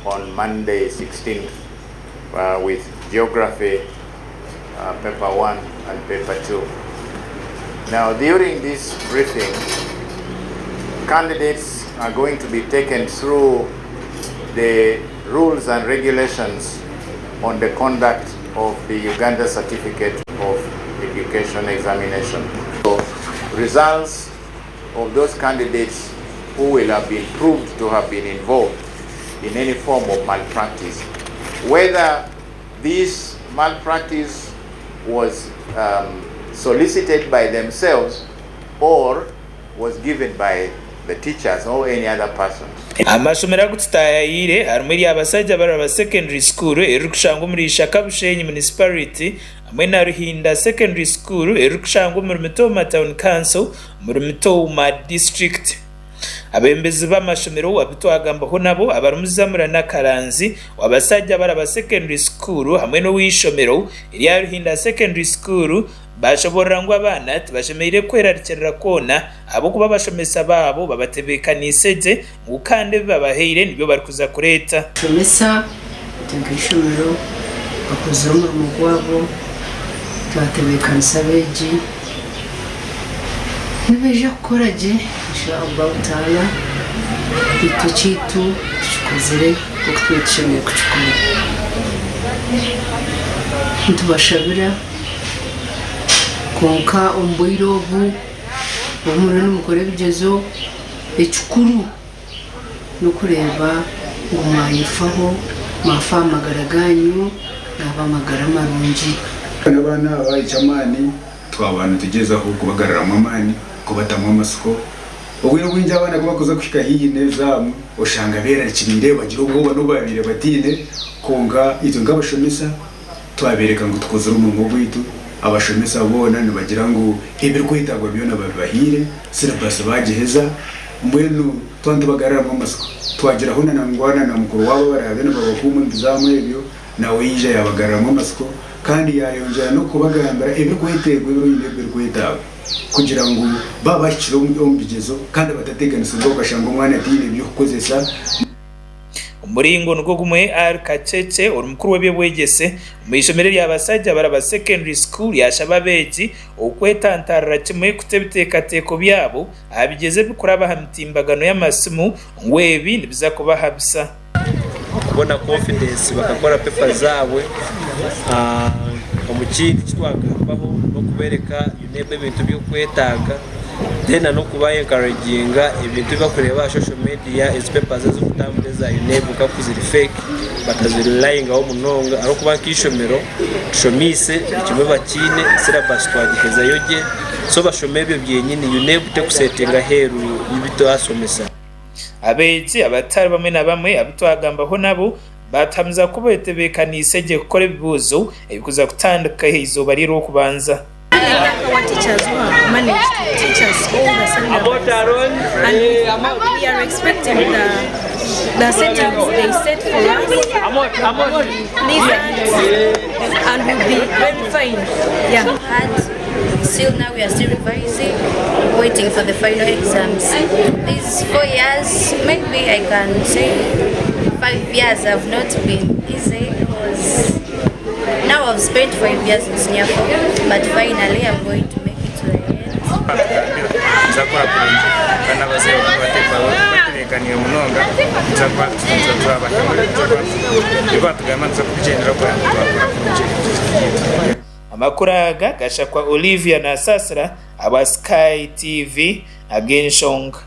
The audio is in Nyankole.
on Monday 16th with Geography Paper 1 and Paper 2. Now during this briefing, candidates are going to be taken through the rules and regulations on the conduct of the Uganda Certificate of Education Examination. Results of those candidates who will have been proved to have been involved in any form of malpractice, whether this malpractice was um, solicited by themselves or was given by the teachers or any other persons. Amashomero agu tutaayayiire harimu erya Basajjabaraba Secondary School eririkushangwa omuri Ishaka Bushenyi Municipality hamwe na Ruhinda Secondary School erikushangwa omuri Mitooma Town Council omuri Mitooma District. Abeebembezi b'amashomero abu twagambaho nabo abarimu Zamura Nakaranzi owa Basajjabaraba Secondary School hamwe n'ow'eishomero erya Ruhinda Secondary School baashoboorora ngu abaana tibashemereire kwerarikirira kwona ahabw'okuba abashomesa baabo babatebeekaniise gye ngu kandi ebi babahaire nibyo barikuza kureeta. Abashomesa itwe nk'eishomero bakozire omurimo gwabo, twatebeekanisa abeegi, nibaija kukora gye eshaaha butaana, itwe ekyaitu tukikozire nk'oku turiyo tushemereire kukikora. Nitubashabira kwonka omu bwire obu obu muriyo nimukora ebigyezo, ekikuru n'okureeba ngu mwayefaho, mwafa aha magara gaanyu, gaaba amagara marungi. N'abaana aba eky'amaani twaba nitugyezaho kubagaruramu amaani, kubatamu amatsiko. Obwire obwingi abaana ku bakuza kuhika haihi n'ezaamu oshanga beerarikiriire, bagira obwoba n'obu baabaire bataine. Kwonka itwe nk'abashomesa twabeereka ngu tukozire omurimo gwaitu. Abashomesa boona nibagira ngu ebirikwetaagwa byona babibahaire, syllabus baagiheza. Mbwenu twaba nitubagaruramu amatsiko, twagiraho na nangwa na mukuru waabo abaraabe nibabakuuma omu bizaamu ebyo, nawe yaija yaabagaruramu amatsiko kandi yaayongyera n'okubagambira ebirikweteegwa ebi oine ebirikwetaagwa kugira ngu baaba bahikire omu bigyezo kandi batateganisibwa okashanga omwana ataine by'okukozesa. Omuringo nigwo gumwe, R. Kachekye ori mukuru w'eby'obwegyese omu ishomero erya Basajjabaraba Secondary School yaashaba abeegi okwetantarira kimwe kuta ebiteekateeko byabo aha bigyezo ebirikuraba aha mitimbagano y'amasimu ngu ebi nibiza kubahabisa. Kubona confidence bakakora paper zaabwe. Omu kindi eki twagambaho n'okubereka UNEB ebintu ebi orikwetaaga then na n'okuba encouraginga ebintu ebi barikureeba aha social media ezi papers ezirikutambura eza UNEB nka ku ziri fake batazirelyingaho munonga ahabw'okuba nk'eishomero tushomiise buri kimwe bakiine, syllabus twagihezayo gye so bashome ebyo byenyini UNEB tekusetinga aheeru y'ebi twashomesa. Abeegi abatari bamwe na bamwe abu twagambaho nabo baatuhamiza ku betebeekaniise gye kukora ebibuuzo ebirikuza kutandika eizooba ry'Orwokubanza. Still now we are still revising, waiting for the final exams. These 4 years, maybe I can say 5 years have not been easy because now I've spent 5 years in senior 4, but finally I'm going to make it to the end. Batugambira nituza kukora kurungi kandi n'abazaire bakaba batebeekaniire munonga nituza kuba twabahemura ebi batugamba nituza kubigyenderaho kureeba ngu twakora kurungi ebigyezo byaitu. Amakuru aga gashakwa Olivia Nasasira ahabwa Sky TV ag'enshonga.